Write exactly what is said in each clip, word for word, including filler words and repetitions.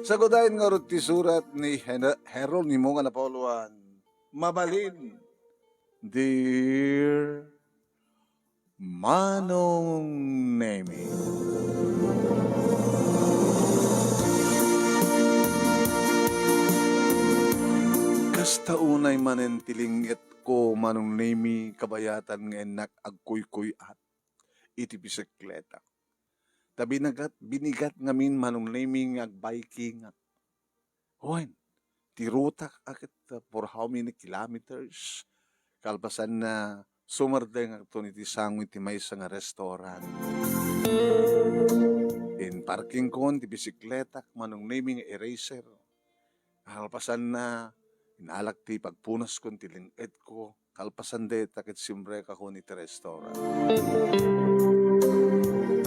Sagudayen ngarud ti surat ni Hen-, Jeronimo nga napauluan. Mabalin, Dear Manong Nemi. Kasta unay manen ti ling-etko, Manong Nemi, kabayatan nga innak agkuykuy-at iti bisikleta. Ta binagat-, binigat ngamin, Manong Nemi, nga agbiking. Wen, ti rutak a ket, uh, for how many kilometers? Kalpasanna, sumardengakton iti sango iti maysa nga restaurant. Inparkingkon ti bisikletak, Manong Nemi, nga eraser. Kalpasanna, inalak ti pagpunaskon ti ling-etko. Kalpasan dayta ket simrekakon iti restaurant.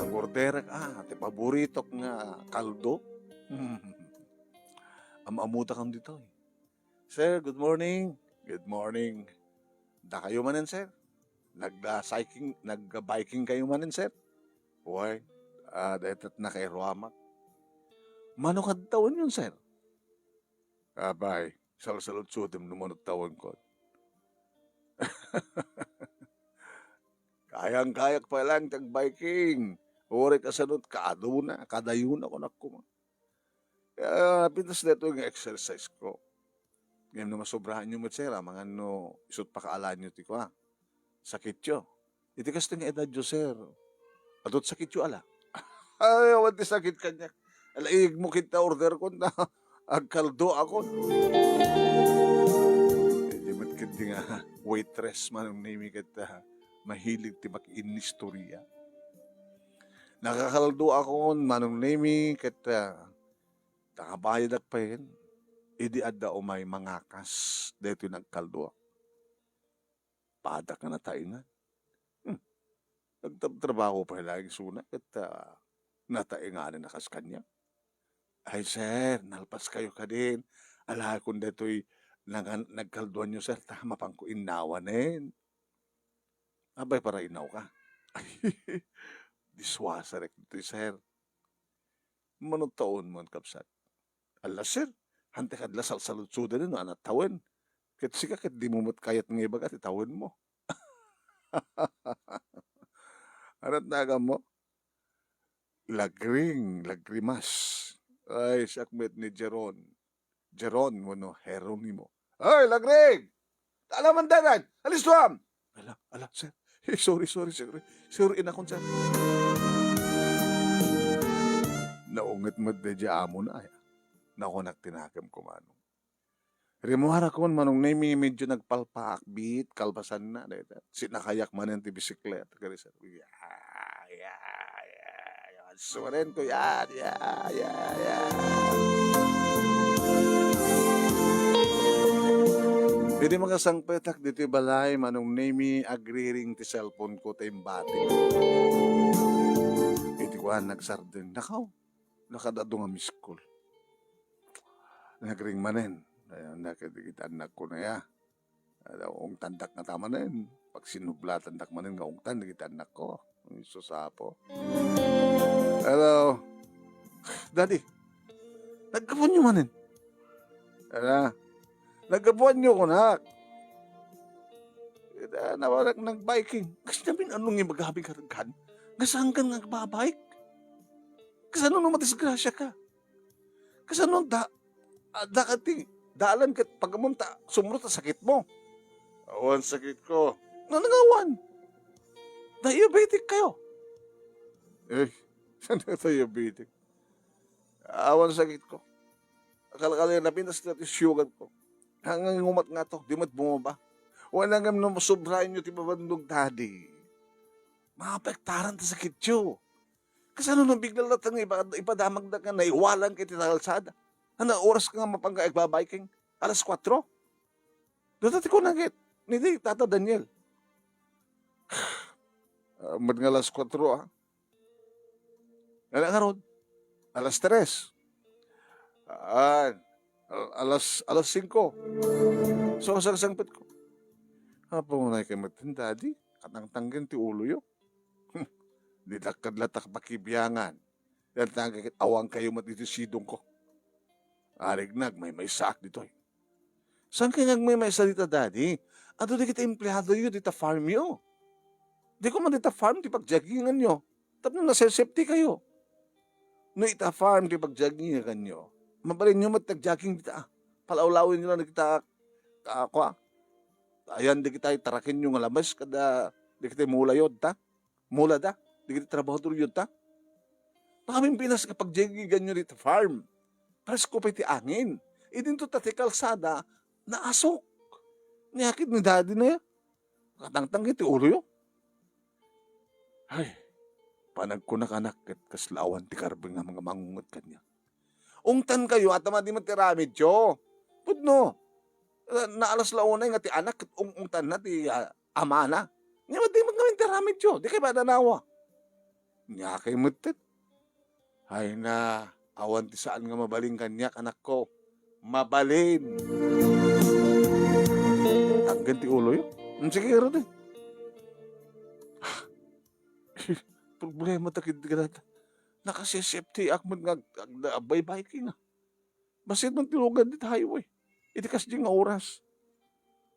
Nag-orderak, ah, ti paboritok nga kaldo. Am-amutakon ditoy. "Sir, good morning." "Good morning." "Dakayo manen, sir? Nag-, ah, cycling, nag-biking kayo manen, sir?" "Why, ah, daytat nakairuamak." "Mano kadtawenyon, sir?" "Apay, salsaludsodem no mano tawenko." "Kayang-kayak pay laeng ti agbiking. Uray kasano, kaaduna, kadayona," kunak koma. Ah, pintas daytoy nga exercise ko. Ngem no masobraanyo met, sir, amangan no isut' pakaalaenyo ti kua, sakityo. Iti kastoy nga edadyo, sir, adu ti sakityo, ala? Ay, awan ti sakit kaniak. Ala, igmo ket ta orderkon ta agkaldoakon. Idiay met ketdi nga waitress, Manong Nemi, ket, ah, mahilig ti makiinnistoria. Nakakaldoakon, Manong Nemi, ket, ah, ta kabayadak payen, idi adda umay mangakas daytoy nga agkaldoak. Padak nga nataengan. Hmm. Nagtrabtrabaho pay laeng isuna ket, ah, nataenganen a kas kaniak. "Ay, sir, nalpaskayo kadin. Alaekon daytoy nangan-, nagkalduanyo, sir, ta mapanko innawanen." "Apay, para innawka?" "Ay, dishwasherek ditoy, sir." "Mano tawenmon, kabsat?" "Ala, sir, hantek adla salsaludsoden no ania tawen. Ket sika ket dimo met kayat nga ibaga ti tawenmo." Ania ti naganmo? Lagring, Lagrimas. Ay, siak met ni Jeron. Jeron wenno Jeronimo. "Ay, Lagring! Ala man daytan! Alistuam!" "Ala, ala, sir. Eh, sorry, sorry, sir. Sir, inakon, sir." Naunget met daydiay amona, aya. Nakunak ti nakemko, Manong. Rimmuarakon, Manong Nemi, medyo nagpalpaak biit, kalpasanna, dayta. Sinakayak manen ti bisikleta, kari, sir. Ya, ya, ya, ya. Sumarenko, yan, ya, ya, ya. Idi makasangpetak ditoy balay, Manong Nemi, agriring ti cellphone ko ta imbati. Iti kuan, nagsardeng. Nakaw, nakadado nga miss call. Nagring manen. Ayan, na, kay dagiti annakko na ya. Ada, ungtandak nga ta manen. Pagsinublatandak manen nga ungtan dagiti annakko. Isus, Apo. "Hello. Daddy, naggapuanyo manen?" "Ala, naggapuanyo, kunak." "Ita, nawarak nagbiking." "Kasano manen nga ibagam kadagtan? Nga saanka nga agbabike? Kasano no madisgrasiaka? Kasano da-, adda ka ti dalan ket pagammom ta sumrot a sakitmo?" "Awan sakitko." "Nano nga awan? Diabetic kayo." "Eh, saan nga diabetic? Awan sakitko. Kalkal-, napintas ti sugarko. Hanggang umat nga to, di met bumaba." "Wen, ngem no masobraenyo ti pabandog, Daddy, maapektaran ti sakityo. Kasano no bigla latta nga ipa-, ipadamagda nga naiwalang iti kalsada? Ania, oras ka nga mapanka agbabiking? Alas kuatro?" Dayta ti kunana ket ni Tata Daniel. Ah, met nga alas kuatro, ah. Ania ngarud? Alas tres. Ah, al-, alas, alas singko. So, sangsangpetko. "Apo, unay kayo met, Daddy. Katangtanggen ti uloyo." "Ditak ket latta pakibiangan. Yan, tangke ket awan kayo met iti sidongko." Arigna, agmaymaysaak ditoy. Saan kay nga agmaymaysa dita, Daddy? Adu dagiti empleadoyo dita farmyo. Di koma dita farm ti pagjaginganyo. Tapno nasesepti kayo. No ita farm ti pagjaginganyo, mabalinyo met ti agjaging dita. Palawlawenyo lang dagita, ah, kua. Ayan dagita itarakenyo nga lames kada dagiti mulayo ta. Mula da, dagiti trabahadoryo ta. Napinpinas nga pagjagiganyo dita farm. Presko pay ti angin. Idinto ta ti kalsada, naasok. Ni akit ni daddy na ya. Katangtang iti uloyo. Ay, panagkunak anak ket kasla awan ti karbeng nga mangunget kaniak. Ungtan kayo, adda madi met ti aramidyo. Pudno. Eh, naalas la unay nga ti anak, ket ung-, ungtanna ti, ah, amana. Nya, madi met ngamin ti aramidyo. Di kay padanawa. Nya kay met, ay na, awan ti saan nga mabalin kaniak, anakko. Mabalin. Tanggen ti uloyo. Hmm, sige, Rudy. Problema ta ket kadata. Nakaseseptiak met nga ag-, ag-, agbaybayking, ah. Bassit man ti lugan dita highway. Iti kasdi nga oras.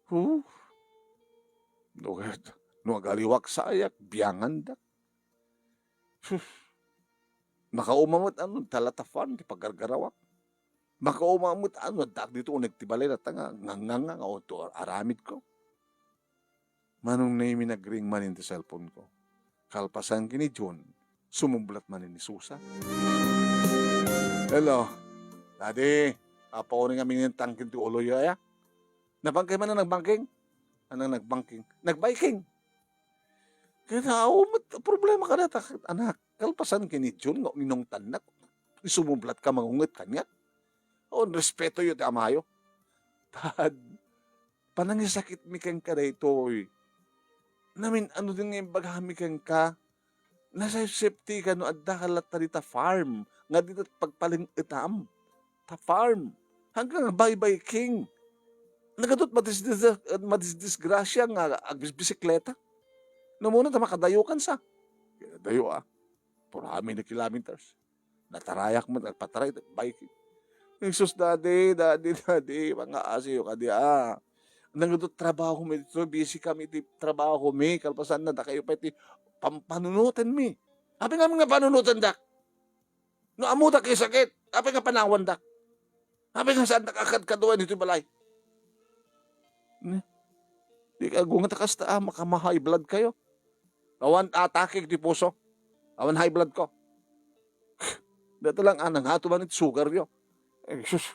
Huh? No, no agaliwak sayak, biangandak. Sus. Makauma met ano, talatapan ti paggargarawak. Makauma met ano, addaak dito uneg ti balay, latta nga nganganga nga auto aramid ko. Manong Nemi, nagring manen ti cellphone ko. Kalpasan ken ni Jun, sumublat manen ni Susan. Hello. Daddy, apauring amin iti tangken ti uloyo, aya? Nabangkay man a nagbanking? Anang nagbanking? Nagbiking. Kaya na, awan met problema kadata, anak. Kalpasan ken ni Jun nga inungtannak. Sumublat ka mangunget kaniak. Awan respetoyo ti amayo. Tad, panangisakitmi kenka daytoy. Namin-ano din nga imbagami kenka. Nasesepti ka no adda ka latta dita farm nga dita pagpaling-etam. Ta farm. Hanggang bye-bye king. Nagadot madisdis-, madisdisgrasya nga agbisbisikleta. Namuna ta makadayo kan sa. Dayo, ah. Purami na kilometers. Natarayak met, nagpataray, biking. Jesus, daddy, daddy, daddy, pangaasiyo kadi, ah. Nagado trabaho mi dito, busy kami ti trabaho mi, kalpasan na, dakayo pay ti pampanunoten mi. Apay nga, nga panunoten dak? No ammodak iti sakit, apay nga panawandak? Apay nga saandak a kadkaduaen iti balay? Ne? Di ka agunget a kasta, ah, makama-high blood kayo. Awan atake ti puso. Awan high blood ko. Data lang, ah, nangato man iti sugar yo. Eh, sus.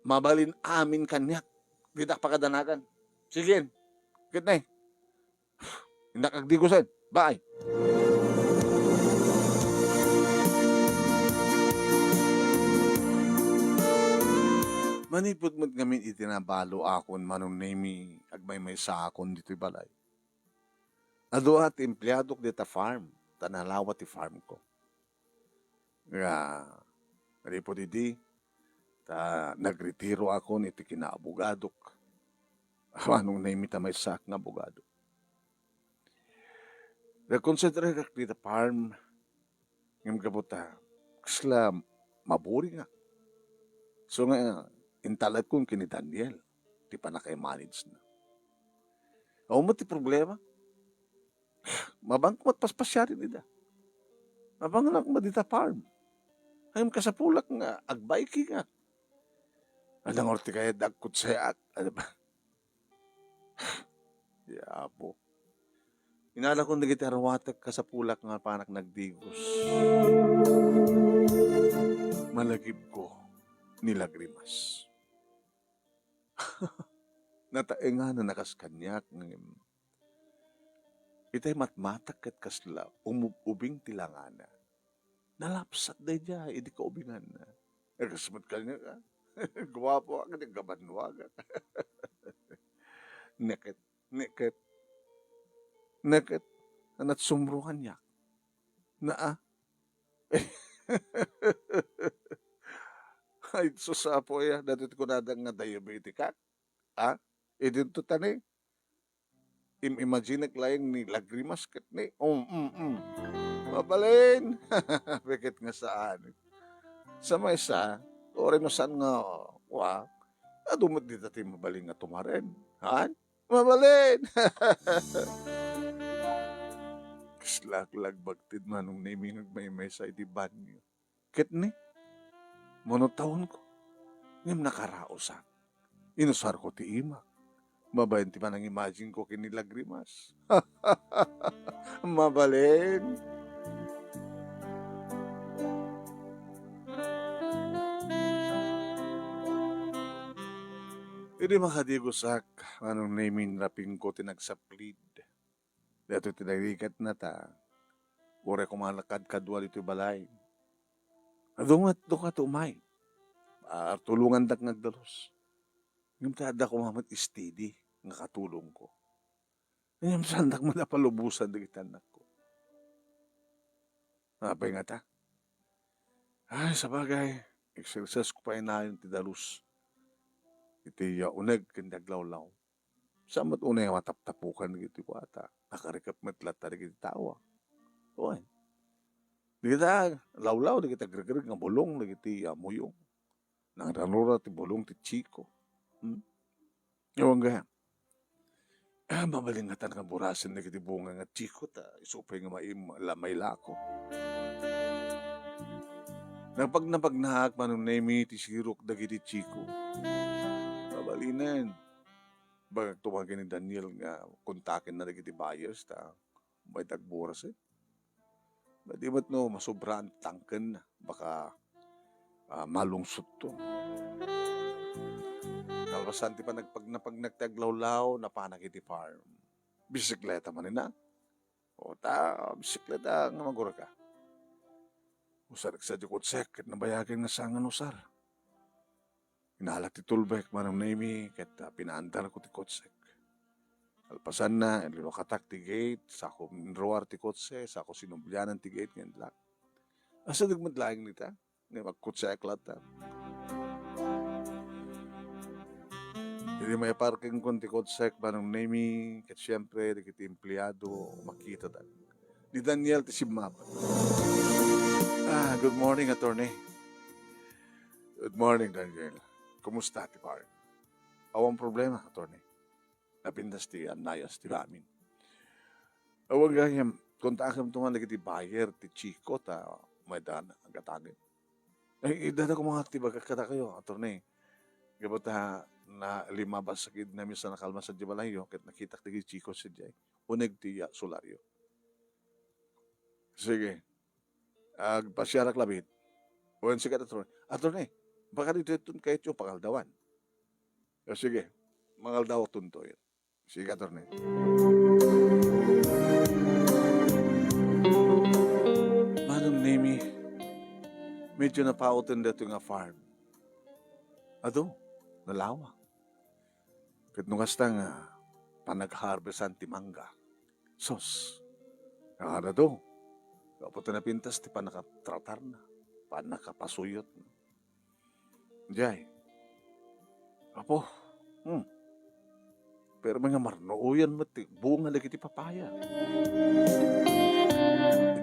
Mabalin amin kaniak. Dita pakadanagan. Sige. Ket ne. Innak agdigusen. Bye. Manipud met ngamin iti nabalo akon, Manong Nemi, agmaymaysa akon ditoy balay. Adu a ti empleadok dita farm, ta nalawa ti farm ko. Nga, manipud idi, ta nagretiro akon iti kinaabogadok. Manong Nemi, ta maysaak nga abogado. Nagkonsentrarek dita farm, ngem gapu ta kasla maburingak. So nga, intalekon ken ni Daniel ti pannakaimanagena. Awan met ti problema. Mabanko met paspasiaren ida. Mabannak met dita farm. Ngem kasapulak nga agbikingak. Adda ngarud ti kayat dagkot sayaat. Ano ba? Ya Apo. Inalakon dagiti arwatek, kasapulak nga apanak nagdigos. Malagipko ni lagrimas. Nataenganna kas kaniak, ngem itay matmatak ket kasla umub-ubing ti langana. Nalapsat daydiay idi kaubinganna. Kas met kaniak, ah. Guapo ak, di kabanwagak. Neket, neket, neket. Anat sumro kaniak. Naa. Ay, sus, Apo, ya. Datoy ti kunada nga diabetic ka. Ah? Idinto tani. Im-imaginek laeng ni lagrimas ket ni, um, um, um. Mabalin. Peket nga saan. Sa maysa, Uray no saan nga, wa, adu met dita ti mabalin nga tumaren. Han? Mabalin! Kasla ak lagbagted, Manong Nemi, nga agmaymaysa iti banyo. Ket ni, manutaonko, ngem nakaraosak. Inusarko ti imak. Mabain ti panangimagineko ken ni lagrimas. Mabalin. Idi makadigosak, Manong Nemi, inrapingko ti nagsaplid. Daytoy ti narikatna ta uray koma nakadkadua ditoy balay. Adu met, adu met ti umay. Ah, tulongandak nga agdalus. Ngem ta adda koma met steady nga katulongko. Ngem saandak met a palubosan dagiti annakko. Apay ngata? Ay, sabagay, exercise ko pay nayon ti dalus. Iti, ah, uneg ken ti aglawlaw. Saan met unay a mataptapukan dagiti kuata. Nakarikep met latta dagiti tao. Wen. Dagiti lawlaw, dagiti agregreg nga bulong, dagiti, ah, muyong. Nangrarura ti bulong ti Chico. Hmm? Awan gayam. Ah, mabalin ngatan nga burasen dagiti bunga nga Chico ta isu pay nga maim-, la-, mailako. Napagnapagnaan Manong Nemi ti sirok dagiti Chico. Mabalinen. Bagak tumagen ni Daniel nga kontakenna dagiti buyers ta mayat agburas, eh. Di met no masobraan ti tangken, baka, ah, malungsotto. Kalpasan ti panagpagnapagnak ti aglawlaw, napanak iti farm. Bisikleta manen a. O ta, bisikleta nga magurka. Usarek sa di kotsek, ket nabayagen nga saan nga usar. Inalak ti tulbek, Manong Nemi, ket, ah, pinaandarko ti kotsek. Kalpasanna, inlukatak ti gate, sako inruar ti kotse, sako sinublianan ti gate nga inlock. Asideg met laeng dita, nga agkotseak latta. Idi maiparkingkon ti kotsek, Manong Nemi, ket siempre, dagiti empleado, makitadak. Ni Daniel ti simmabat. Ah, good morning, attorney. Good morning, Daniel. Kumusta ti farm? Awan problema, attorney. Napintas ti annayas ti amin. Awan gayam, kontakem to nga dagiti buyer ti Chico ta mayat a agatagen. Ay, idada ko mga ti bagak kadakayo, attorney. Gapu ta na limabas sakit na minsan nakalmas sa balay yo, ket nakitak dagiti Chico sa jay. Uneg ti, ah, solaryo. Sige. Agpasiarak labi. Wen, sige, attorney. Attorney, baka ditoy ton kayatyo pangaldawan. O, sige. Mangaldaw ton toy. Sige, attorney. Manong Nemi, medyo napauten daytoy nga farm. Adu, nalawa. Ket no kasta nga panagharvestan ti mangga, sus, nakada to. Gapu ta napintas ti pannakatratarna, pannakapasuyotna. Jay, Apo, hmm, pero nga marnuoyan met ti bunga dagiti papaya.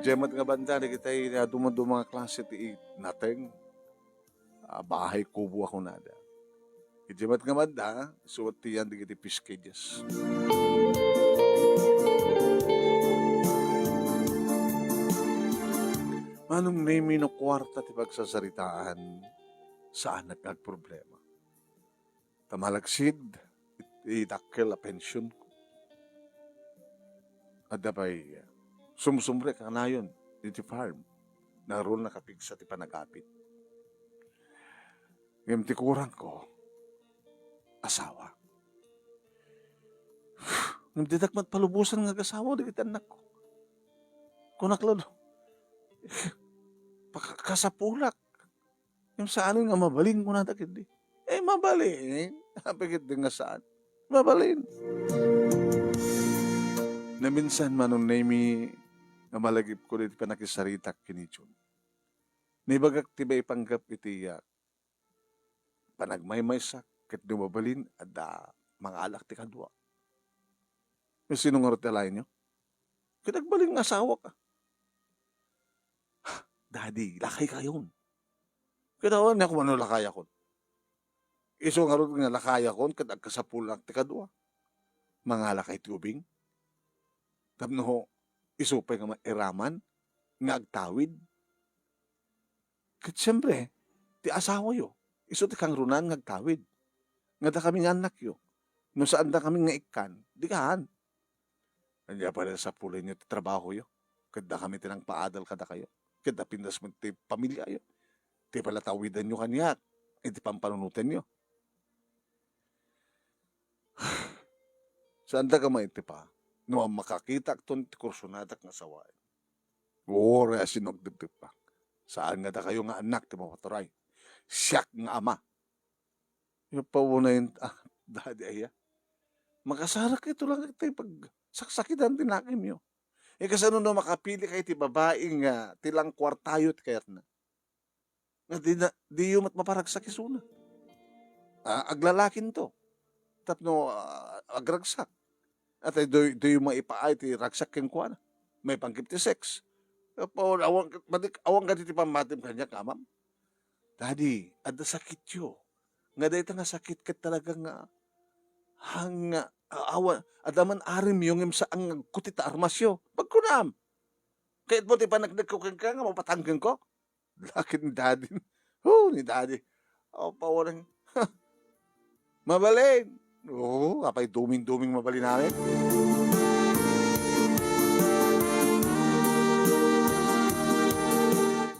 Jay met nga banda, dagiti ay dumaduma nga klase ti nateng. Ah, bahay kubo a kunada. Idiay met nga banda, suot ti yan dagiti fish cages. Manong Nemi, no kuarta ti pagsasaritaan, saanak nga agproblema. Ta malaksid, it-, idakkel a pension ko. Adda pay, sumsumrek a kanayon iti farm. Narul nakapigsa ti panagapit. Ngem ti kurangko, asawa. Ngem didak met palubosan nga agasawa dagiti annakko. Kunak laeng, paka-, kasapulak. Ngem saanen nga mabalin, kunada ketdi. Eh, mabalin. Apay ketdi nga saan? Mabalin. Naminsan, Manong Nemi, nga malagipko dagiti pannakisaritak ken ni Jun. Naibagak ti maipanggep iti, ah, panagmaymaysak ket no mabalin, adda mangalak ti kadua. Sino ngarud ti alaenyo? Ket agbalin nga asawak. Daddy, lakay kayon. Ket awan, ania koma no lakayakon? Isu ngarud nga lakayakon ket agkasapulak ti kadua. Mangalakay ti ubing. Tapno isu pay nga mairaman nga agtawid. Ket siempre, ti asawayo, isu ti kangrunaan nga agtawid. Nga dakami nga annakyo, no saan dakami nga ikkan, di kaan. Ania pay la sapulenyo ti trabahoyo, ket dakami ti nangpaadal kadakayo, ket napintas met ti pamiliayo, ti palatawidanyo kaniak iti pampanunotenyo. Saandak a maitipa no makakitaakton ti kursonadak nga sawaen. Uray a sino agdepdeppak. Saan nga dakayo nga annak ti mapaturay. Siak nga ama. Aya pa unay, ah, dadi aya. Makasarak ito lang ti pagsaksakitan ti nakemyo. E, kasano no makapili kayo ti babai nga ti lang kuartayo ti kayatna? Nga di na, diyo met maparagsak isuna. Ah, aglalakinto. Tapno, ah, agragsak. At ay, di, diyo maipaay ti ragsak kenkuana. Maipanggep ti sex. Apo, awan, madik, awan ka ti pammatim kaniak, amam? Daddy, adda sakityo. Nga dayta nga sakit ket talaga nga, hang, ah, awan, adda man arimyo ngem saan nga agkuti ta armasyo. Pagkunam. Kayatmo ti paneknekko kenka nga mapatanggenko? Lakit ni Daddy. Oh, ni Daddy. Apo, warang, mabalin. Oo, apay duming-duming mabalin amin.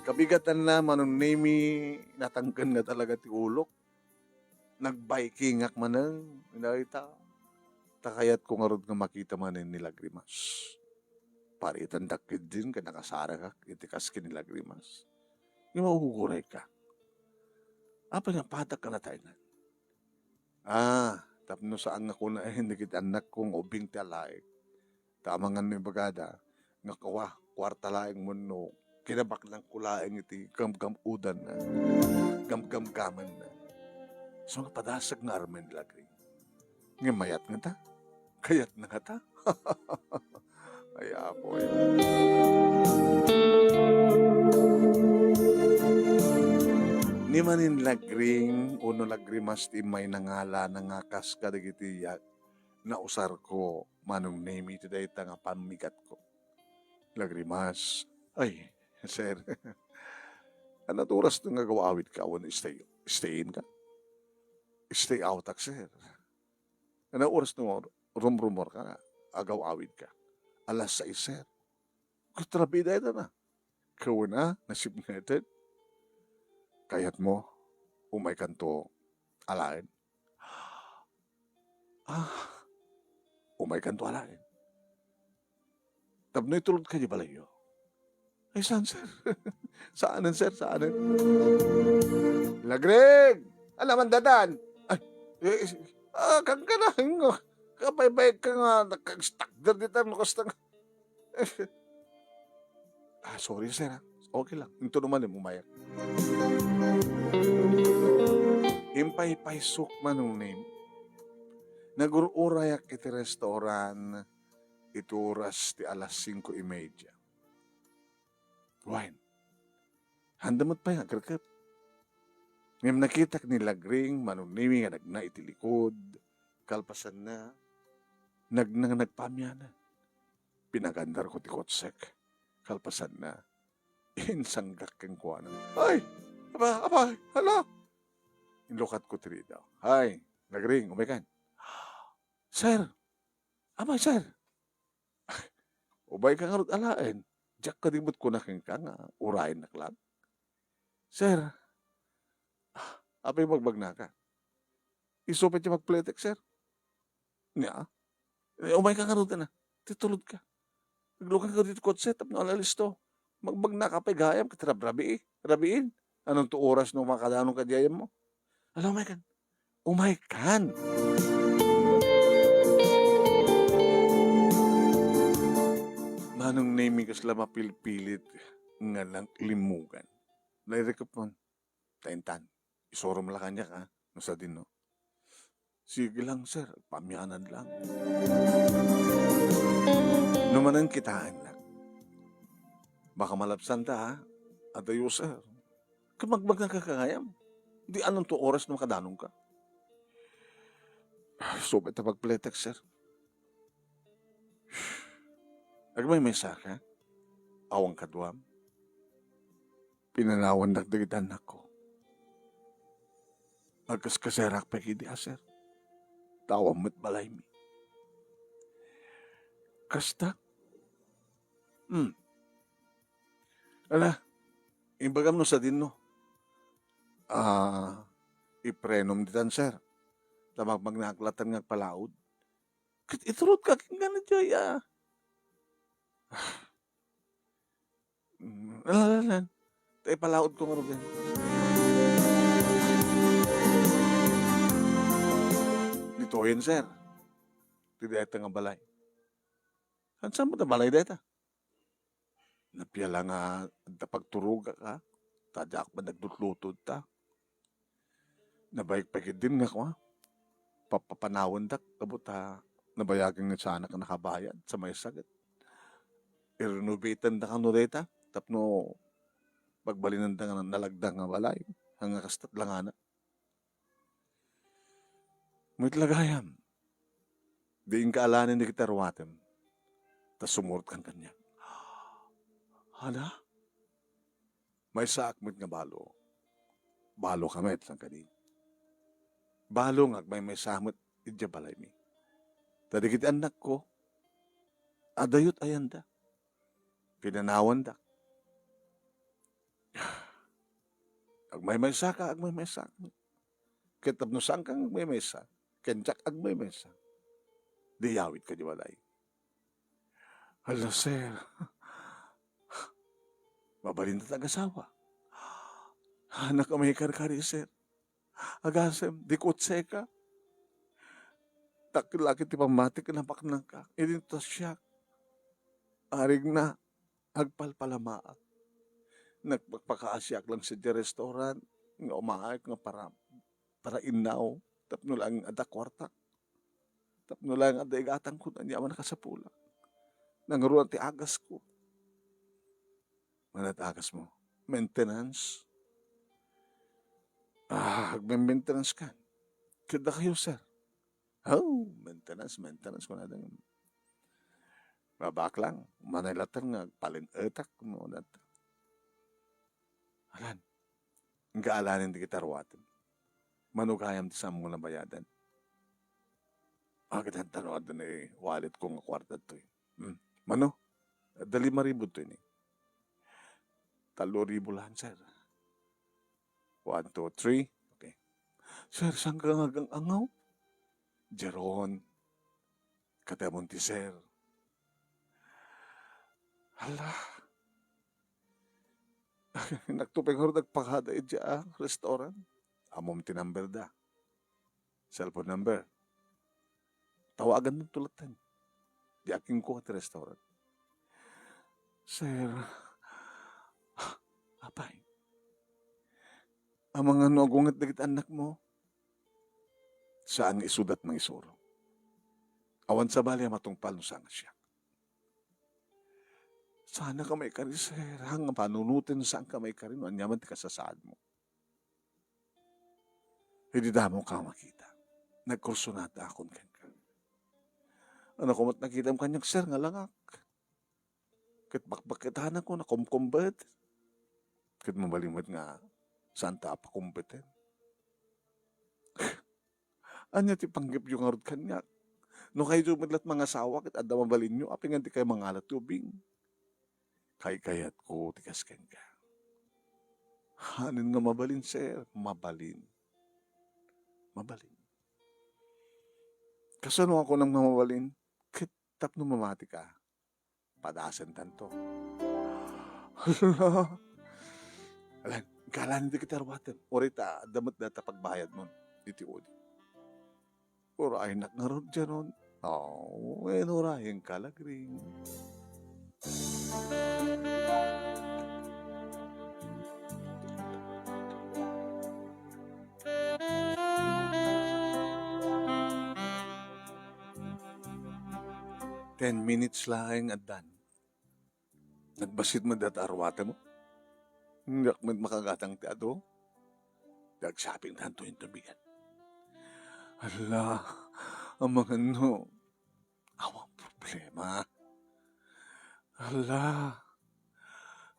Kabigatanna, Manong Nemi, natangken nga talaga ti ulok. Nagbaykingak manen, dayta. Ta kayatko ngarud nga makita manen ni Lagrimas. Paritandak ketdin ket nakasarakak iti kas ken ni Lagrimas. Ngem aguray ka. Apay nga padak ka nataengan? Ah, tapno saan nga kunaen dagiti annakko nga ubing ti alaek. Ta amangan no ibagada, nga kua, kuarta laeng wenno kinabaklangko laeng iti gamgam-udanna, gamgamgamenna. So, nga padasag nga armen, Lagring. Ngem mayat ngata? Kayatna ngata? Ay, Apo, ay. Ni manen Lagring, wenno Lagrimas ti immay nangala, nangakas kadagiti ya-, nausarko, Manong Nemi, iti dayta nga pammigatko. Lagrimas. Ay, sir. Ania ti oras nga agaw-awidka? Awan stay, stay in ka? Stay out ak, sir. Ania ti oras nga rumrumor ka nga agaw-awidka? Alas sais, sir. Ket rabii dayta na. Kawen a, nasipngetan. Kayatmo, umaykanto alaen? Ah, umaykanto alaen. Tapno itulodka idiay balayyo. Ay, saan, sir? Saanen, sir? Saanen? Lagring! Ania man daytan? Ay, eh, eh, ah, kankana, ingo. Kabaybayag ka nga, nagkag-stagder dita, no, kasta nga. Ah, sorry, sir, ah. Okay lang. Intono manen, umayak. Impaypaysok, Manong Nemi. Nagur-urayak iti restaurant iti oras ti alas singko y media. Wen, haanda met pay nga agrekep. Ngem nakitak ni Lagring, Manong Nemi, nga nagna iti likod, kalpasanna, nagna nga nagpaamianan. Pinagandarko ti kotsek, kalpasanna, insanggak kenkuana. Ay! Aba, aba, hala! Inlukatko ti ridaw. Ay, Lagring, umaykan. Sir! Aba, sir! Umayka ngarud alaen. Diak kadi met kuna kenka nga urayennak lang. Sir, ah, apay magbagnaka? Isu pay ti magpletek, sir. Nia? Eh, umayka ngarud na. Ti tulodka. Aglukanka ditoy kotse tapno ala listo. Magbagnaka pay gayam ket rabrabii. Rabiin. Anonto oras no makadanon ka diay ayammo? Ala, umaykan. Umaykan. Manong Nemi, kasla mapilpilit nga naglimmugan. Nairikep man. Taintan. Isurom la kaniak, a, no sadino. Sige lang, sir. Paamianan lang. No manen kitaennak. Baka malabsanta, ha? Adayo, sir. Ket magbagnaka gayam. Di anonto oras no makadanonka. Subay ta pagpletek, sir. Agmaymaysa ka? Awan kaduam? Pinanawandak dagiti annakko. Agkaskaserak pay kadi a, sir. Ta awan met balaymi. Kasta? Hmm. Ala, ibagam no sadino. Ah, iprenom ditan, sir. Ta magmagnaak latta nga agpalaod. Ket iturodka kenka daydiay, ah. Mm, ala, ala, ala. Ta ipalaodko ngaruden. Ditoyen, sir. Ti dayta nga balay. Saan, saan mo ta balay dayta? Napia la nga adda pagturogak, a? Ta diak met naglutlutod ta. Nabayag pay ketdin nga kua, papapanawandak, abot ta nabayagen nga saanak a nakabayad sa maysa ket i-renovatenda kano dayta tapno pagbalinenda nga nalagda nga balay, nga kasta ti langana. Met la gayam, di inka alaen dagiti aruatem, ta sumurotkan kaniak. Ada? Maysaak met nga balo. Baloka met, saan kadi? Balo nga agmaymaysa met idiay balaymi. Ta dagiti annakko, adda ayat-ayanda. Pinanawandak. Agmaymaysaka, agmaymaysaak met. Ket tapno saanka nga agmaymaysa, ken diak agmaymaysa, di iyawitka idiay balay. Hala, sir. Mabalinta ti agasawa. Haannak a maikarkari, sir. Agasem, di kutseka. Dakkel la ket ti pammatik a napaknangka. Idi ta siak, arigna, agpalpalamaak. Nagpakpakaasiak lang sadiay restaurant nga umaak nga para, para innaw tapno laeng adda kuartak. Tapno laeng adda igatangko, aniaman a kasapulak. Nangruna ti agasko. Mano ti agasmo? Maintenance? Ah, agme-maintenance kan. Ket dakayo, sir. Oh, maintenance, maintenance, kunada. Mabak lang, manay latta nga agpalin-etak, no, data. Alan, nga alaen dagiti aruatem. Mano gayam ti saanmo nga nabayadan? Agdan ta no adda ni wallet ko nga kuarta toy. Hmm. Mano? Adda lima ribu toy ni. Tallo ribu lang, sir. One, two, three. Okay. Sir, saan ka nga agang-angaw? Jeron. Katemon ti sir. Hala. Nagtupay ngarud agpakada idiay, ah, restaurant. Ammom ti number da. Cellphone number. Tawagan mo tulatan. Di akin ko ti restaurant. Sir, apay, amangan no agunget dagiti annak mo? Saan nga isudat mangisuro. Awan sabali a matungpal no saan nga siak. Saan ka maikari, sir, nga panunoten, saan ka maikari no aniaman ti kasasaad mo. Idi damo ka makita, nagkursunata akon kenka. Ano ko met nakitam kaniak, sir, nga langak? Ket bakbaketanak ko, nakumkumbet. Ket mabalin met nga saan ta a pakumbeten. Ania ti panggepyo ngarud kaniak? No kayto met la't mangasawa ket adda mabalinyo, apay nga dikay mangala ti ubing? Kaykayatko ti kas kenka. Hanen nga mabalin, sir. Mabalin. Mabalin. Kasano a kunam nga mabalin? Ket tapno mamati ka, padasentanto. Hala. Alan, kalan dagiti aruatem. Uray ta, adda met data pagbayadmon iti udi. Uraynak ngarud dianon. Oh, wen urayenka, lagring. Ten minutes laeng addan. Nagbassit met data aruatem? Diak met makagatang ti adu. Ti agshopping tanto inton bigat. Hala, amangan no, awan problema. Hala,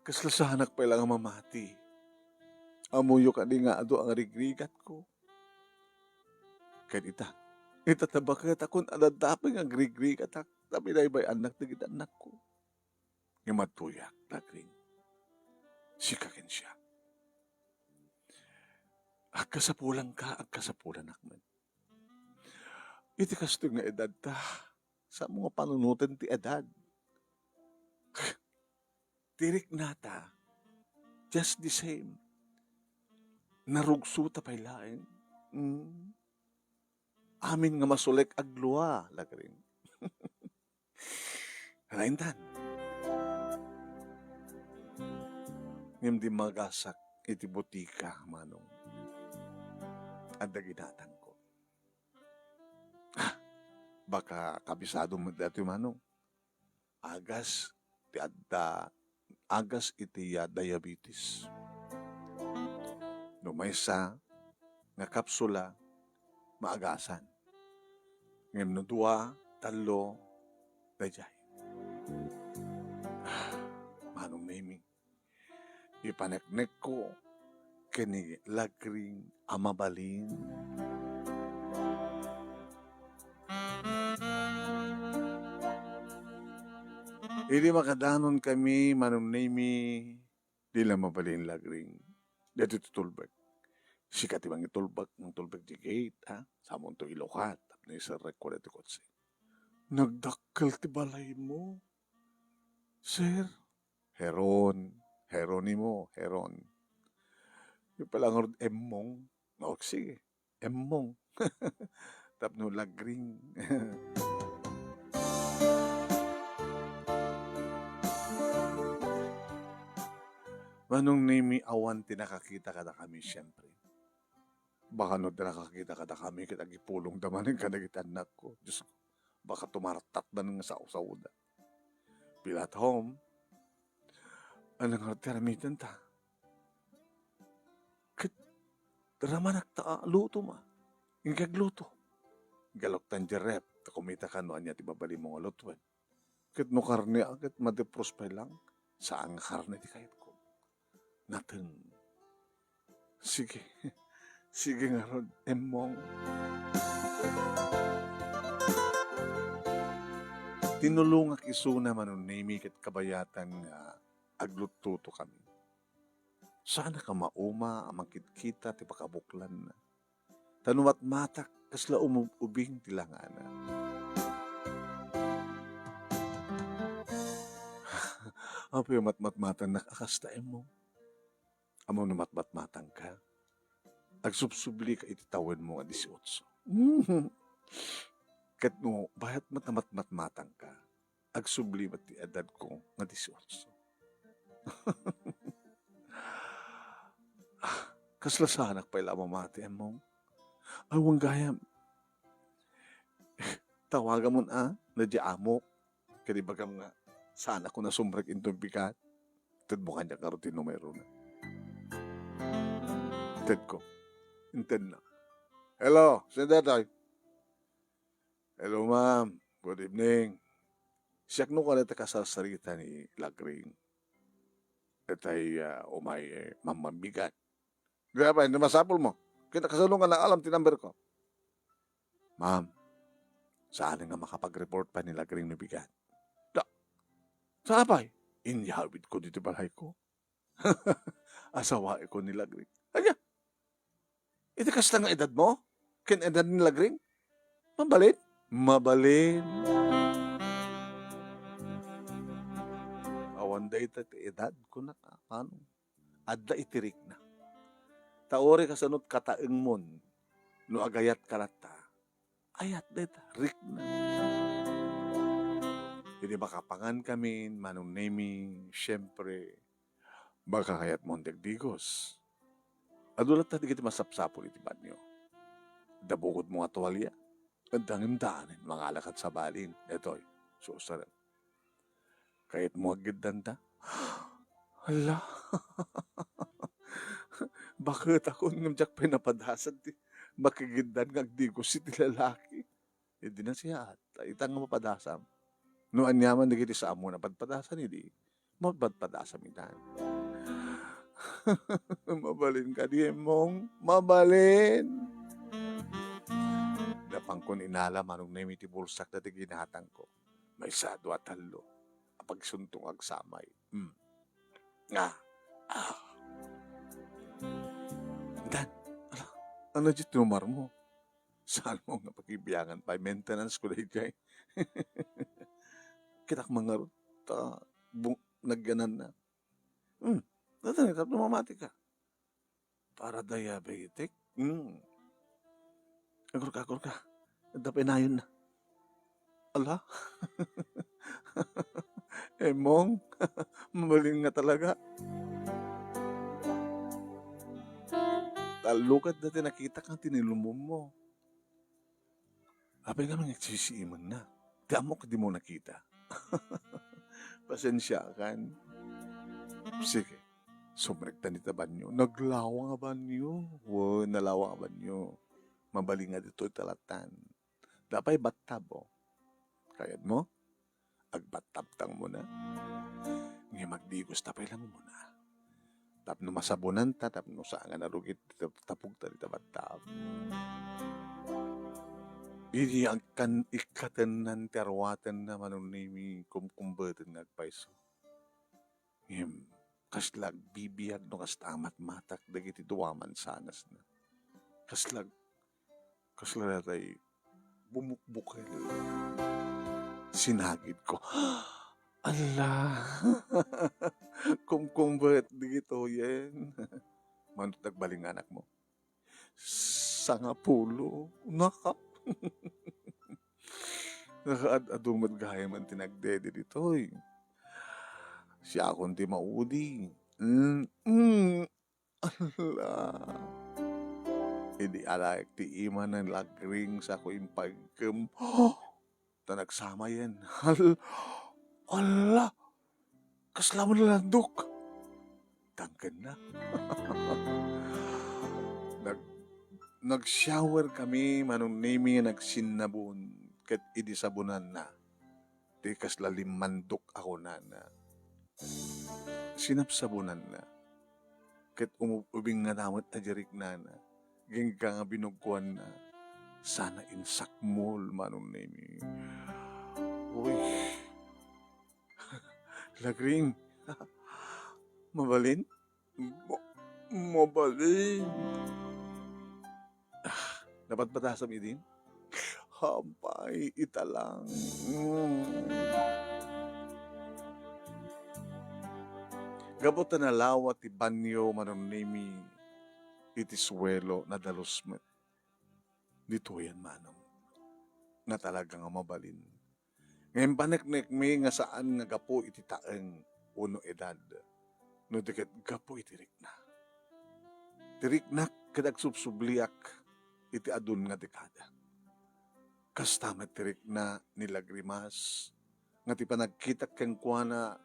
kasla saanak pay la nga mamati. Ammoyo kadi nga adu a ngarigrigatko. Ket ita, ita ta baket a kun adda pay nga agrigrigatak, ta binaybay-annak dagiti annakko. Ngem adtoyak, Lagring. Sika ken siak. Agkasapulanka, agkasapulanak met. Iti kastoy nga edadta, saan mo nga panunoten ti edad. Ti riknata, just the same. Narugsota pay laeng. Mm. Amin nga masulek aglua, Lagring. Naintan. Ngem dimmagasak iti butika, Manong. Adda ginatangko. Ah, baka kabisado met daytoy, Manong. Agas ti adda, agas iti, ah, diabetes. No maysa nga kapsula, maagasan. Ngem no dua, tallo, daydiay. Ah, Manong Nemi, ipaneknekko ken ni Lagring a mabalin. Idi makadanon kami, Manong Nemi, di la mabalin, Lagring. Dito ti tulbek. Sika ti mangitulbek, mangtulbek di gate, ha? Samonto ilukat, tapno iserrekko dito kotse. Nagdakkel ti balaymo, sir. Heron, Heronimo, Heron. Yung pala nga Emmong. O, sige. Emmong. Tapno Lagring. Manong Nemi, awan ti nakakita kadakami, siyempre. Baka no adda nakakita kadakami, ket agipulongda manen kadagiti annakko. Diyos ko, baka tumartatda nga sao-saoda. Pila at home, anang arti aramidenta? Ket ramanak ta a luto ma. Inka agluto. Galuktan di ref, ta kumita ka no ania ti mabalinmo nga lutuen. Ket no karne a, ket madepros pay lang, saan nga karne ti kayatko. Nateng. Sige. Sige ngarud, Emmong. Tinulongak isuna, Manong Nemi, ket kabayatan nga agluttuto kami. Saanak a mauma a mangkitkita ti pakabuklanna. Ta no matmatak, kasla umub-ubing ti langana. Apay a matmatmatannak a kasta, Emmong? Ammom no matmatmatangka, agsubsublika iti tawenmo nga disiotso. Ket no bayat met a matmatmatangka, agsubli met ti edadko nga disiotso. Kasla saanak pay la a mamati, Emmong? Awan gayam. Tawagamon a, na di amok. Ket ibagam nga, saan ako nasumrek inton bigat. Tedmo kaniak ngarud ti numerona. Tedko. Intedna. Hello, sino daytoy? Hello, ma'am. Good evening. Siak no kano ti kasarsarita ni Lagring. Itay, ah, umay, eh, mambigat. Di apay, no masapulmo. Ket kasano nga naalam ti number ko? Ma'am, saan nga makapag-report pay ni Lagring no bigat? Da, sa apay? Inyawidko ditoy balayko. Asawaenko ni Lagring. Ania? Iti kasta nga edadmo? Ken edad ni Lagring? Mabalin? Mabalin. Awan dayta ti edad, kunak, a, ano? Adda iti rikna. Ta uray kasano ti kataengmon, no agayatka latta, ayat dayta, rikna. Idi makapangan kami, Manong Nemi, siyempre, baka kayatmon ti agdigos. Adu latta dagiti masapsapul iti banio. Adda bukodmo nga tualia. Adda ngem daanen, mangala kad sabalin. Daytoy, suusaren. Kayatmo aggeddanta? Hala, Baket ako ngem diak pay napadasam ti makigiddan nga agdigos iti lalaki. Idi nasiat, ta ita nga mapadasam. No aniaman dagiti saam nga napadpadasan idi, mapadpadasam itan. Mabalin kadi, Emmong? Mabalin! Napankon inala manong Nemi ti bulsak dati ginatangko. Maysa, dua, tallo. Apagsuntong agsamay. Hmm. Ah. Ah. Dan, ala, ano di tinumar mo? Saan mo nga pakibiangan pay maintenance ko dayjay? Kitak mangarot, ta, bu-, nagyanan na. Hmm, dada, tapno mamati ka. Para diabetic? Hmm. Agurka, agurka. Adda pay nayon na. Ala? Emong? Mabalin nga talaga. Tallo ket dati nakitak nga tinilumom mo. Apay nga mangagsisiimen na. Ti ammok di mo nakita. Pasensiakan. Sige. Sumrekta ni ta banyo. Naglawang a banyo. Wo, nalawang a banyo. Mabalin nga ditoy talatan. Dapay battab, oh. Kayat mo? Agbattabtang mo na. Ngem agdigos ta pay lang muna. Tapno masabunan ta, tapno saan nga narugit ti tapugta dita battab. Idi agkan-, ikkatennan ti arwatenna, Manong Nemi, kumkumbeten nga agpayso. Ngem, kasla agbibiag no kasta a matmatak dagiti dua mansanasna. Kasla ag-, kasla datay bumukbukel. Sinagidko. Alla! Kumkumbet dagitoyen. Manut nagbalinganak mo. Sangapulo. Naka. Nakaad-adu met gayam ti nagdede ditoy. Siakon ti maudi. Mm, mm. Ala. Idi alaek ti ima ni Lagring sako impagkem. Ta nagsamayen. Al-, ala! Kasla met landok. Tangken na. Nag-, nag-shower kami, Manong Nemi, nagsinnabon, ket idi sabunanna, ti kasla limmandok a kunana. Sinapsabunanna. Ket umub-ubing nga namet a diriknana. Gingga nga binugkuanna. Sana insakmol, Manong Nemi. Uy. Lagring. Mabalin? Ma-, mabalin. Ah, napadpadasam idin? Hampay, ita lang. Mm. Gapu ta nalawa ti banyo, Manong Nemi, iti suelo, nadalus met. Ditoyen, Manong, nga talaga nga mabalin. Ngem paneknekmi nga saan nga gapu iti taeng wenno edad, no di ket gapu iti rikna. Ti riknak ket agsubsubliak iti adun nga dekada. Kasta met ti rikna ni Lagrimas nga ti panagkitak kenkuana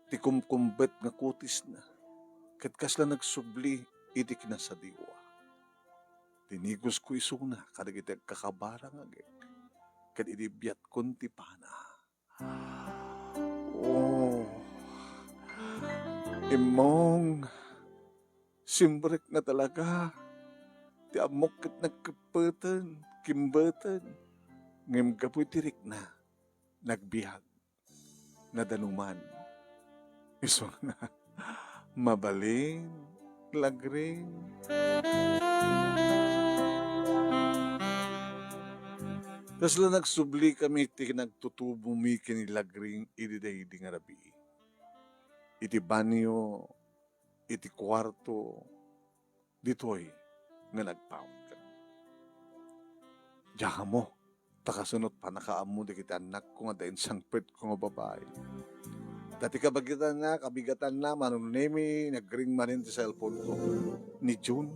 ti kumkumbet nga kutisna, ket kasla nagsubli iti kinasadiwa. Tinigosko isuna kadagiti agkakabara nga agek, ket idi biatkon ti pana. Oh, immong, simrek nga talaga. Ti ammok ket nagkeppeten, kimbeten. Ngem gapu iti rikna, nagbiag. Nadanuman. Isuna, mabalin, Lagring. Kasla nagsubli kami ti nagtutubomi ken ni Lagring idi daydi nga rabii. Iti banyo, iti kuarto, ditoy nga nagpaut. Diak ammo, ta kasunot pannakaammo dagiti annakko nga adda insangpetko nga babai. Ta ti kabigatanna, kabigatanna, Manong Nemi, nagring manen ti cellphone ko. Ni June.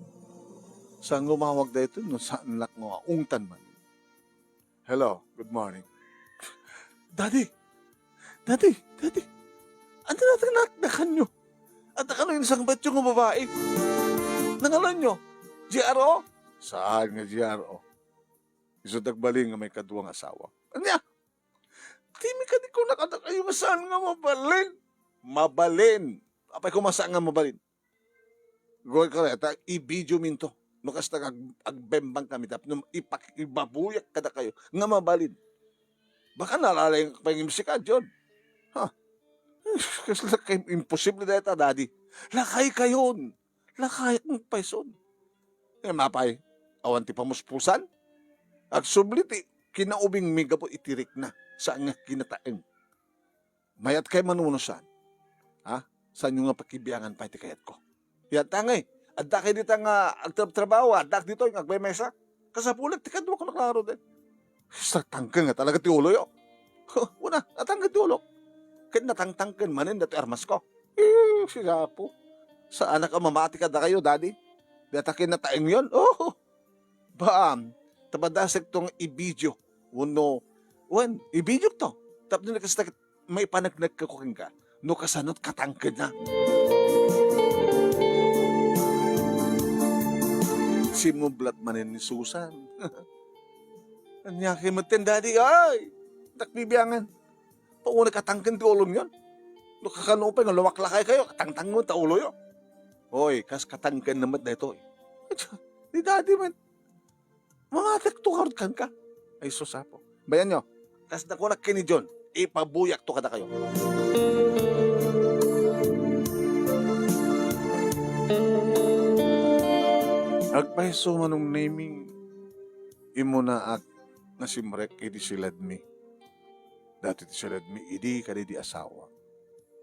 Saan nga umawag daytoy no saannak nga ungtan man. Hello, good morning. Daddy! Daddy! Daddy! Ania dayta nga naknakanyo? Adda kano insangpetyo nga babai? Nangalanyo? G R O? Saan nga G R O? Isu ti agbalin nga maikadua nga asawa. Ania? Dimi kadi kunak kadakayo nga saan nga mabalin? Mabalin. Apay koma saan nga mabalin? Goy ka ta, i-video minto. No kasta ag-, agbembang kami tapno ipak-, ibabuyak kadakayo nga mabalin. Baka nalalaing ka pa yung imsika, John. Ha? Kasla kay imposible dayta, Daddy. Lakay kayon. Lakay ang paison. Eh, mapay, awan ti pamuspusan? Agsubli ti kinaubing mi gapu iti rikna, saan nga kinataeng. Mayat kay manunusan. Ha? Saan nga pakibiangan pay ti kayatko? Yat angay, adda kay dita nga agtrabtrabaho, adda ditoy nga agmemesa. Kasapulek ti kadua ko naklaro din. Sa tangken nga talaga ti uloyo. Una, natangken ti ulok. Ken natangtangken manen datoy armasko. Eh, si Apo. Saanak a mamati kadakayo, Daddy? Data ken nataengyon? Oh! Baam, ta padasek to nga i-video. Wenno, wen, i-video to. Tapno nakastak maipaneknek kako kenka. No kasano't katangkedna. Simublat manen ni Susan. Ania kay metten, Daddy? Ay, dakbibiangan. Pauna katangken ti ulongyon. No kakano pay nga lumaklakay kayo, katangtangmo ta uloyo. Hoy, kas katangken na met daytoy. Ni Daddy man, mamatek to karod kanka. Ay, sus, Apo. Bayan nyo, kas nakunak ken ni John, ipabuyak to kadakayo. Agpayso, Manong Nemy, immunaak nga simrek idi siledmi. Datoy ti siledmi idi kadaydi asawa.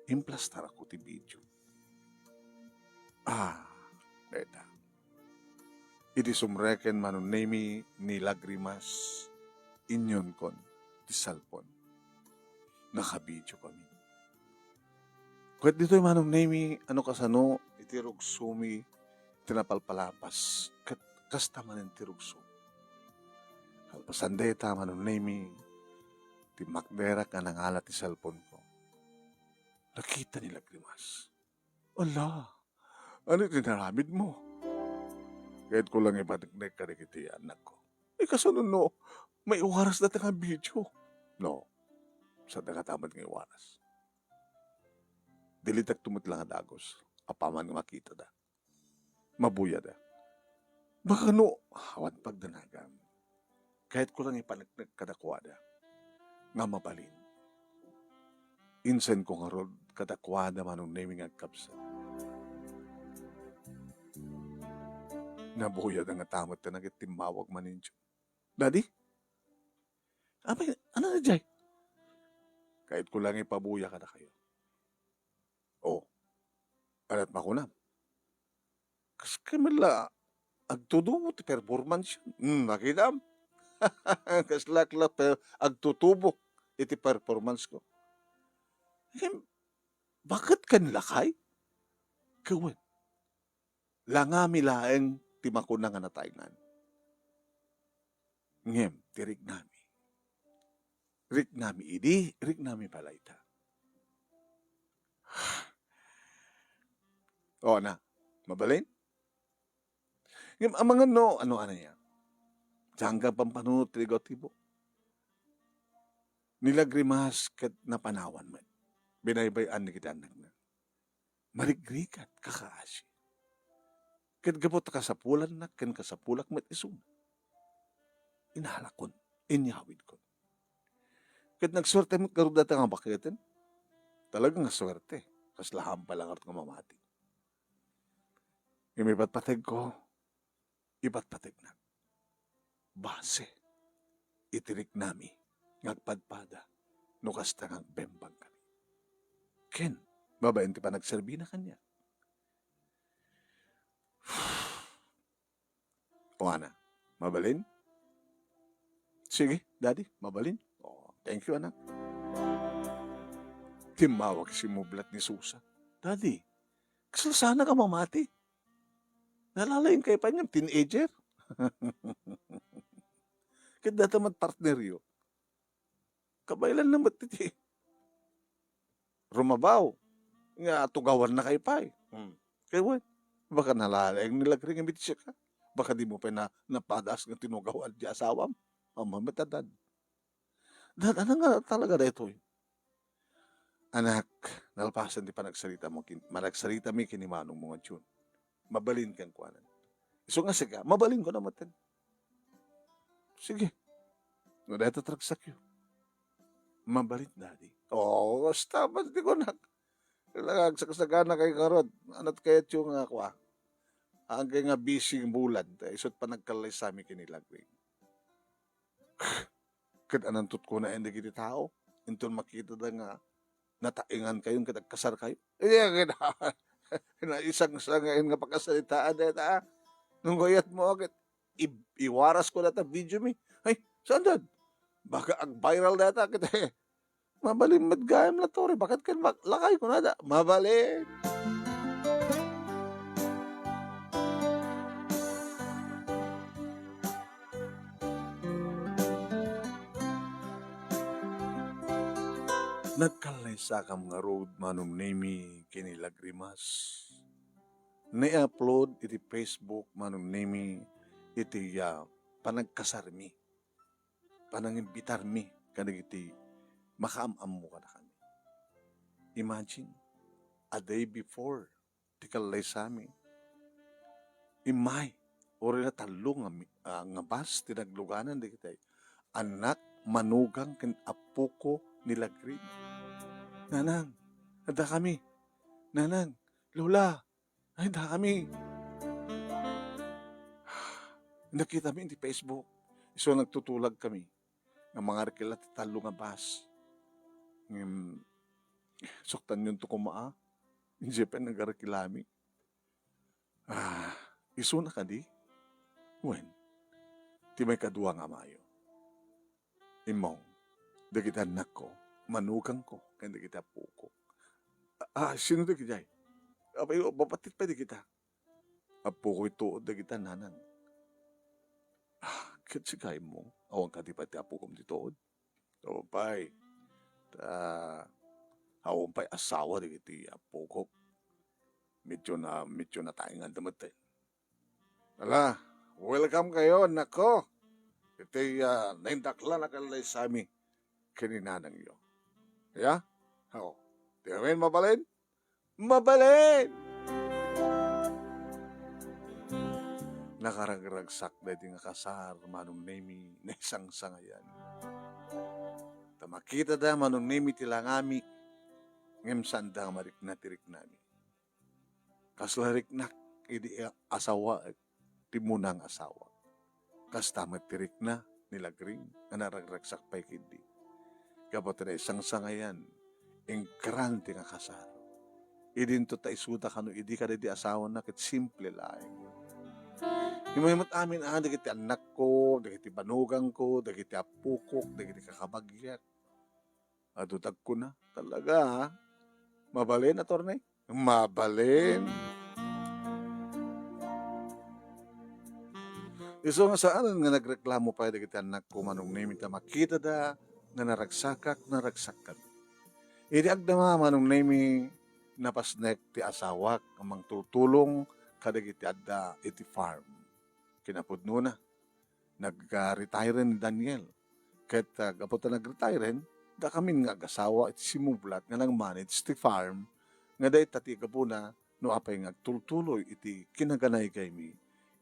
Implastarakon ti video. Ah, dayta. Idi sumreken, Manong Nemy, ni lagrimas, inyunkon ti cellphone. Nakabidio kami. Ket ditoy, Manong Nemy, ano kasano iti rugsomi ti napalpalapas, ket kasta manen ti rugsomi. Kalpasan dayta, Manong Nemy, timmakderak nga nangala ti cellphone ko. Nakita ni lagrimas. Ala, ano ti inaramidmo? Kayatko lang ipaneknek kadagiti annakko. Ay, kasano no maiwaras dayta nga video? No, saan nga taman nga iwaras. Dilitak tumutla nga dagus, apaman nga makitada. Mabuyada. Baka no, awan pagdanagam. Kayatko lang ipaneknek kadakuada nga mabalin. Insenko ngarud kadakuada, Manong Nemy, nga agkabsat. Nabuyada nga tamet ta nagitimmawag manen ni John. Daddy? Apay, ano na jay? Kayatko lang ipabuya kadakayo. Oh, anat makunam? Kas kay met la agtutubo ti performance. Hmm, makitam? Kaslak la per-, agtutubo iti performance ko. Ngem, baket ken lakay? Kawen, langami laeng ti makuna nga nataengan. Ngem, ti riknami. Riknami idi, riknami pay layta. O, ana, mabalin? Ngem amangan no, ano, ano ya? Saan nga pampanunot ti ligaw ti ibo? Ni lagrimas ket napanawan met. Binaybay-an dagiti annakna. Marigrigat, kakaasi. Ket gapu ta kasapulanna ken kasapulak met isuna, inalakon, inyawidkon. Ket nagsuerte met ngarud dayta nga baketen. Talaga nga suerte. Kasla hampay la ngarud nga mamati. Ngem ipatpategko, ipatpategna base iti riknami nga agpadpada no kasta nga agbembang kami. Ken, babaen ti panagserbina kaniak. O, ana, mabalin? Sige, Daddy, mabalin. O, thank you, anak. Timmawag, simublat ni Susan. Daddy, kasla saanak a mamati? Nalalaing kayo pay nga teenager. Ket dayta met partneryo, kabaelanna met iti rumabaw nga tugawanna kayo pay. Hmm. Kay wen, baka nalaeng ni Lagring iti sika. Baka dimo pay na, napadas nga tinugawan ti asawam. Ammom met a, Dad. Dad, ania nga talaga daytoy? Anak, nalpasen ti panagsarita mo kin-, panagsaritami ken ni manong mo nga Jun. Mabalin kenkuana. Isu nga sika, mabalinko na metten. Sige. No dayta ti ragsakyo. Mabalin, Daddy. Oo, basta, basta di ko nak-, talaga, agsaksakana kayo ngarud. Anat kayatyo nga ako, ah? Agay nga busy nga bulan, ta isut panagkallaysami ken ni Lagring. Ket anantot kunaen dagiti tao, inton makitada nga nataengan kayo ket agkasar kayo. Iya ket, naisangsang nga, nga pakasaritaan dayta, ah. Nung gayat mo, ket i-, iwaras ko dayta video mi. Ay, saan dad? Baka ag-viral dayta, ket, mabalin met gayam la, Tore. Bakit kan bak-, lakay ko nada? Mabalin. Nagkallaysakam ngarud, Manong Nemi, ken ni Lagrimas. Nai-upload iti Facebook, Manong Nemi, iti, ah, panagkasarmi, panangimbitarmi kadagiti makaam-ammo kadakami. Imagine, a day before ti kallaysami. Immay, uray la tallo nga mi-, ah, nga bus ti nagluganan dagiti annak, manugang, ken appoko ni Lagring. "Nanang, addakami. Nanang, Lola, ay, addakami." Nakitami iti Facebook. Isu nagtutulagkami nga mangarikila ti tallo nga bus. Ngem, suktanyon to koma, a. Idiay pay nagarekilami. Ah, isuna kadi? Wen, ti maikadua nga Mayo. Immong, dagiti annakko, manugangko, ken dagiti appoko. Ah, sino dagiti ay? Apay, babatit pay dagita. Appokoy tuod dagita, nanang. Ah, ket sika, Immong, awan kadi pay ti appokom ti tuod? Awan pay. Ta, awan pay asawa dagiti appokok. Medyo na, medyo nataengan da met. Ala, welcome kayo, annakko. Iti, ah, naindaklan a kallaysami ken ni nanangyo. Ya? Hao. Ti amin mabalin? Mabalin! Nakaragragsak daydi nga kasar, Manong Nemi, naisangsangayan. Ta makitada, Manong Nemi, ti langami, ngem saanda nga marikna ti riknami. Kasla riknak idi asawaek ti munang asawa. Kasta met ti rikna ni Lagring nga naragragsak pay ketdi. Gapu ta naisangsangayan, ingrante nga kasar. Idinto ta isuda kano idi kadagiti asawana ket simple laeng. Immay met amin a dagiti annakko, dagiti banugangko, dagiti appokok, dagiti kakabagiak. Adu ta agkuna, talaga, a? Mabalin, attorney? Mabalin. Isu nga saanen nga nagreklamo pay dagiti annakko, Manong Nemi, ta makitada nga naragsakak, naragsakkami. Idi agdama, Manong Nemi, napasnek ti asawak a mangtultulong kadagiti adda iti farm. Kinapudnona, nag-, ah, retiren ni Daniel. Ket, ah, gapu ta nag-retiren, dakamin nga agasawa iti simublat nga nag-manage ti farm, nga dayta ti gapuna no apay nga agtultuloy iti kinaganaygaymi,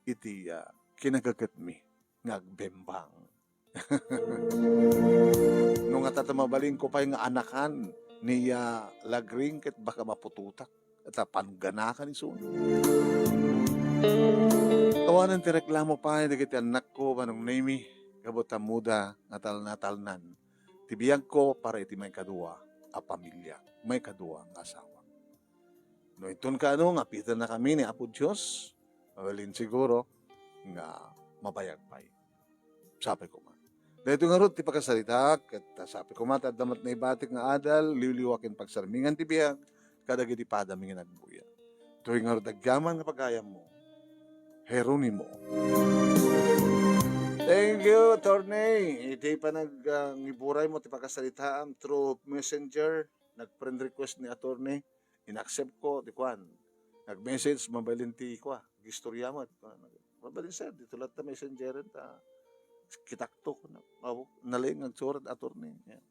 iti, ah, kinagagetmi nga agbembang. No ngata ta mabalinko pay nga anakan ni, ah, Lagring ket baka maputotak. Ta pangganakan isu. Awanen ti reklamo pay dagiti annakko, Manong Nemi, gapu ta ammoda nga talnatalnan ti biagko para iti maikadua a pamiliak, maikadua nga asawa. No inton kaano nga apitennakami ni Apo Dios, mabalin siguro nga mabayag pay. Sapay koma. Daytoy ngarud ti pakasaritaak, ket sapay koma ta adda met naibatik nga adal, liwliwa ken pagsarmingan ti biag kadagiti padami nga nagbuya. Daytoy ngarud agyaman nga pagayammo, Jeronimo. Thank you, attorney. Iti panag, ah, ngiburaymo ti pakasaritaam through messenger, nag-friend request ni attorney. In-accept ko ti kuan, Nag-message, mabalin ti kua, istorya met. Mabalin, sir, dito latta messenger ta kitakto. Aw, naleng agsurat, attorney. Yeah.